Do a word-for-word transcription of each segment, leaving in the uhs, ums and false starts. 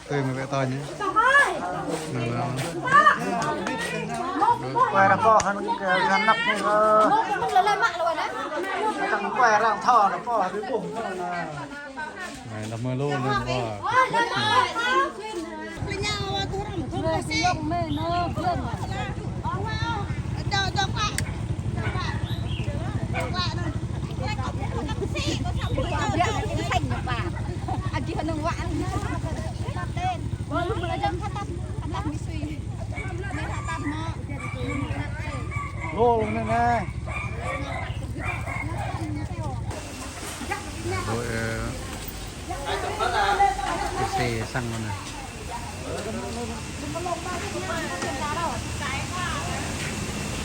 Tơi mơi bĕ tơi nhé. Nă, nă. Quay ra po hăn, hăn năp ni, ơ. Tăng quay ra thơ nă po hăn bung thơ nă. Nă, nă mơi lô nă po. Lô lô nă nă. Ơ, ơ, xe sang nă.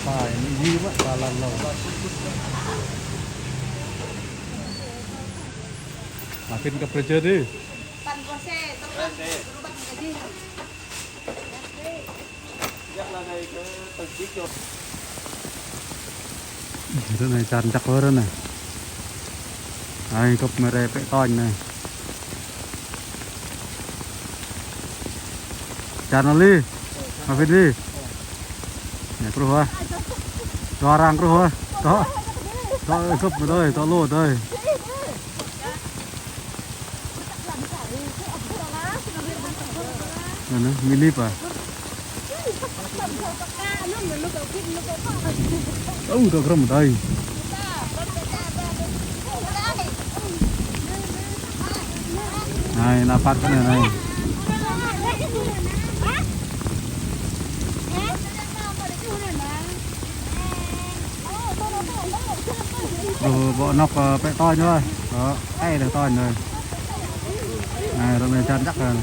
Pă anai yơh mă, pă lăn lô. Mă phĭn kơ pơjơ̆ dih. Ră anai čan čăk wơr anai. Ai, kơp mơi rai pĕ tơñ anai. Čan ali. Mă phĭn dih. Anai truh ah. Dua arăng truh ah. Tŏ. Tŏ kơp mơi đơi, tŏ lô đơi. Anai, mini pă. Ơ, tŏ krăm đơi. Anai, nă păt anai, anai. Ơ, bŏ nŏk, ơ, pĕ tơñ đơi. Ơ, ai đơi tơñ đơi. Anai, ră anai čan čăk đơi.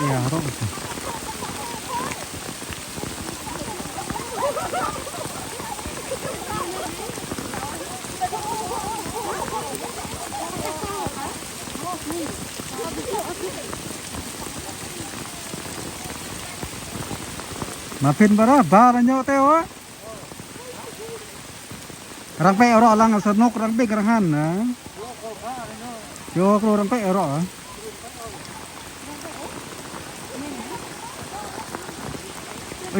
Ia, rŏ. Mă phĭn ƀă ră, ba ră ñu teo ah. Arăng pĕ rŏ lăng sa nŏk arăng ƀing arăng hăn ah. Yua kơ arăng pĕ rŏ ah.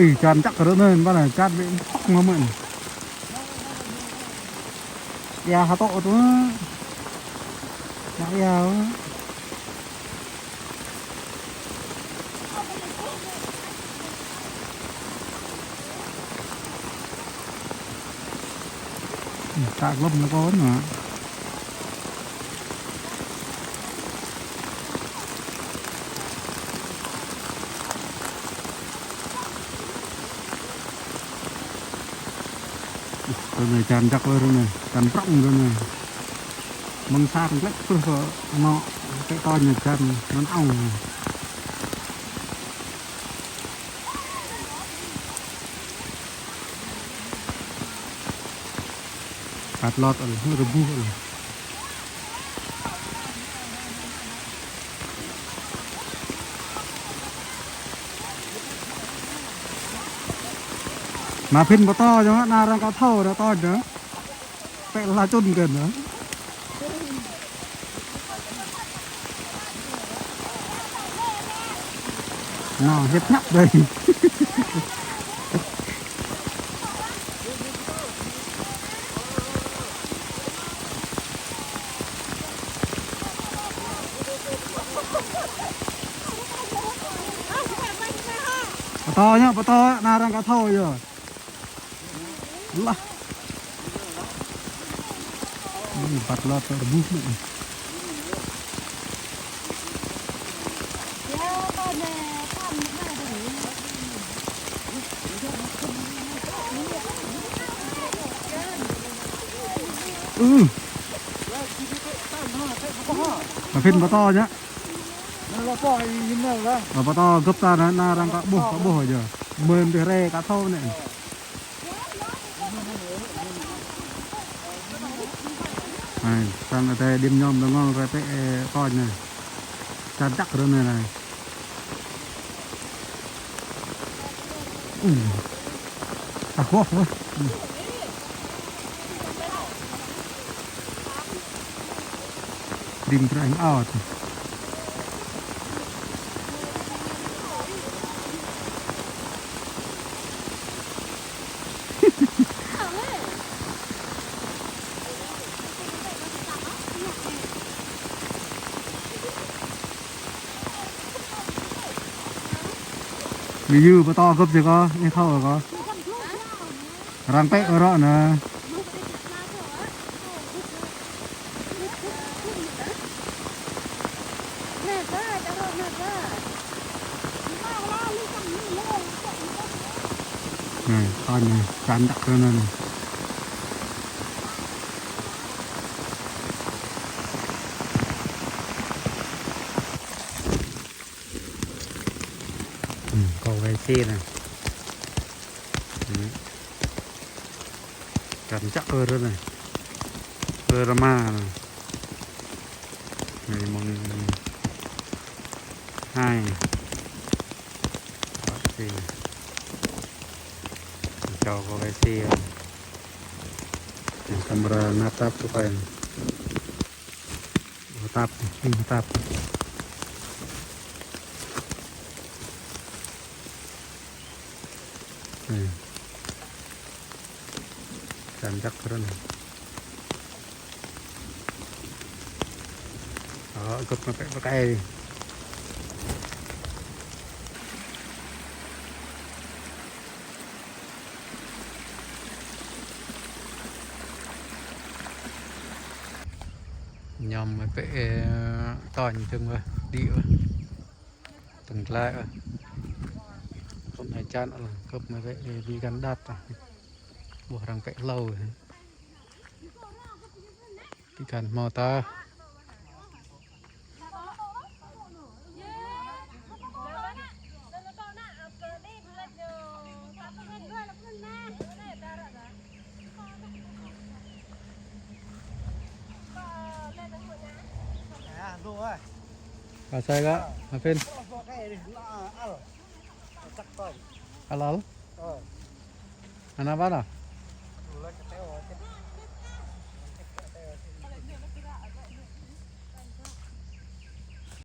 Ih, čan čăk ră anai, ƀă anai, čan ƀing pŏk mơ̆n. Ia hơtŏ tui. Nă ia. Ih, ta glŏm lă kơ nă. Ră anai čan čăk wơr ră anai, čan prŏng ră anai. Mơ̆ng sang glĕk truh kơ anŏ, pĕ tơñ anai čan năn ong. Păt lŏt ôh, rơbuh ôh. Mă phĭn pơtô yơh, nă arăng kơ thâo ră tơñ yơh. Pĕ la čun kơ nă. Nă, hiăp hiăp đơi. Pơtô yơh, pơtô, nă arăng kơ thâo yơh. Lah. Ih, păt lŏt rơbuh mơ̆n. Ư. Mă phĭn pơtô yơh. Pơtô gơ̆p ta nă, nă arăng kơ ƀuh, kơ ƀuh yơh. Mơ̆n tơ rai ka thâo anai. Anai, sang adai đĭm ñom dơ̆ng ngŏng rai pĕ, ơ, tŏ anai. Čan čăk rơ̆ anai anai. Ư. Ta kŏh wơh. Ư. Đĭm trăk ăt. Mĭ yư pơtô gơ̆p či kâo, ih thâo kâo. Arăng pĕ ôh rŏ anai. Anai, tŏ anai, čan čăk rơ̆ anai. Ư, kâo wai si anai. Ư. Čan čăk rơ̆ anai. Rơ̆ rơma anai. Anai mơ̆ng hai. Wai si. Čô kâo wai si. Anai kamera natap tui kâo. Hơtăp, hơtăp. Anai. Čan čăk rơ̆ anai. Ơ, gơ̆p mă pĕ pơkai. Ñom mă pĕ, ơ, tŏ tơ̆ng wơh, đĭ wơh. Tơ̆ng glaĭ wơh. Tŏ anai čan wơh, gơ̆p mă pĕ, ơ, ƀing găn đăt wơh. Ƀuh arăng pĕ hlâo wơh. Ƀing găn hmâo tah. Asai kơ, Hapin. Al al. Ană apa dah?